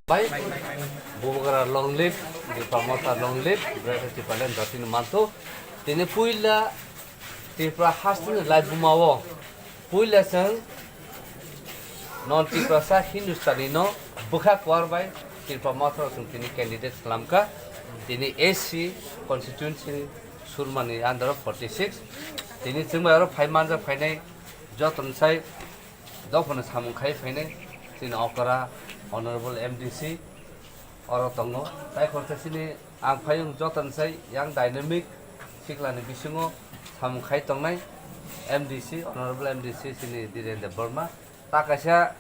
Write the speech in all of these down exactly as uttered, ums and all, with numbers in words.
Bai, Bubagra long live, Tipra Motha long live, Greater Tipraland jatini mantu. Tini puila Tripura hasteni laibuma o puila chwng non Tiprasa Hindustani no bwkha kwar bai Tipra Motha chwng tini candidate khwlamkha. Tini S C constituency Surmani under forty six. Tini chwng bai oro phai manjak phainai joto ni sai dophano samung khai phainai chini okra Honorable M D C oro tongo. Tai khoroksa chini ang phayung joto ni sai yang dynamic siklani bisingo samung khai tongnai M D C, Honorable M D C chini Dhiren Debbarma. Ta kaisa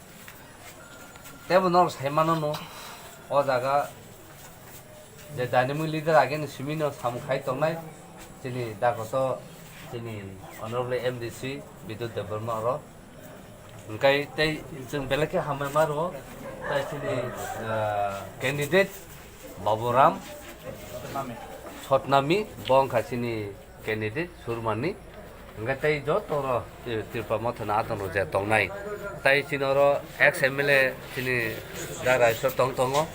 tebo norok sai mano no o jaga je dynamic leader ageni simi no samung khai tongnai chini dakoto chini Honorable M D C Bidut Debbarma oro. Hingkai tei chwng belai khe hambai ma rwo, tai chini, ah, candidate Baburam Sotnami, bo wngkha chini candidate Surmani. Hingkai tei joto oro Tri-, Tripura Mothani adon rok je tongnai. Tai chini oro ex M L A chini da Raisor tong tongo.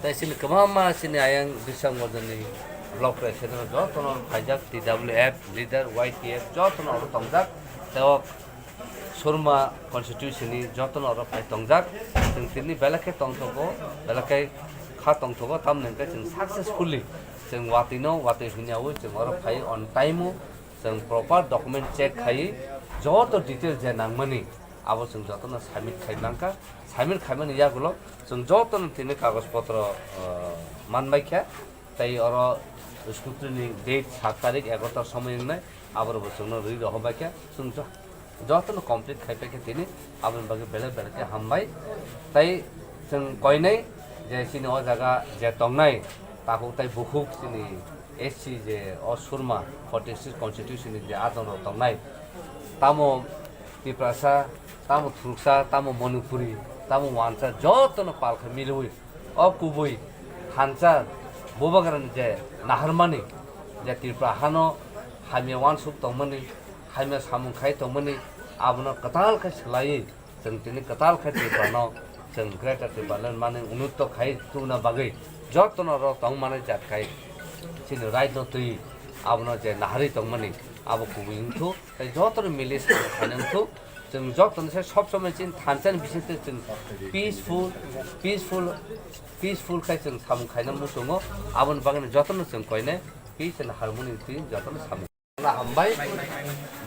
Tai chini kwbangma chini ayang Biswang Bondoni block president rok joto no phaijak, T W F leader, Y T F joto no oro tongjak. Tei o Surma constituency ni joto no oro phai tongjak. Chwng tini belai khe tongthogo, belai khe kha tongthogo, tamni hwnkhe chwng successfully chwng watwi no watwi hwnyaui chwng oro phai on time o chwng proper document check khai joto detail je nangmani abo chwng joto no submit khai mankha. Submit khaimani yagulo chwng joto no tini kagoj potro, uh, manbai kha. Tei oro scrutiny date sat tarik egarota somoi wngnai, aborok bo chwngno rwi rohorbai khe chwng jo-, jotono complete khai paikha tini, aboni bagwi belai belai khe hambai. Tei chwng koinai je chini o jaga je tongnai takhuk tei bukhuk chini S C je o Surma forty six constituency ni je adongrok tongnai, tamo Tiprasa, tamo Thuruksa, tamo Manipuri, tamo Wansa jotono pal khe miliui o kubui thansa Bubagrani je naharmani je Tripura hano hamya wansuk tongmani, hamya samung khai tongmani, abono kwtal khe swlaiwi chwng tini kwtal khe Tripurano chwng Greater Tipraland mani ununto khai tubuna bagwi jotono oro tongmani jat khai chini right no twi abono je naharwi tongmani abo kubui wngthu. Tei jotono mili samung khaina wngthuk. Chwng jotono se sob somoi chini thansa ni bisingtwi chwng peaceful, peaceful, peaceful khai chwng samung khaina muchungo. Aboni bagwino jotono chwng koinai peace and harmony twi jotono samung. Hambai.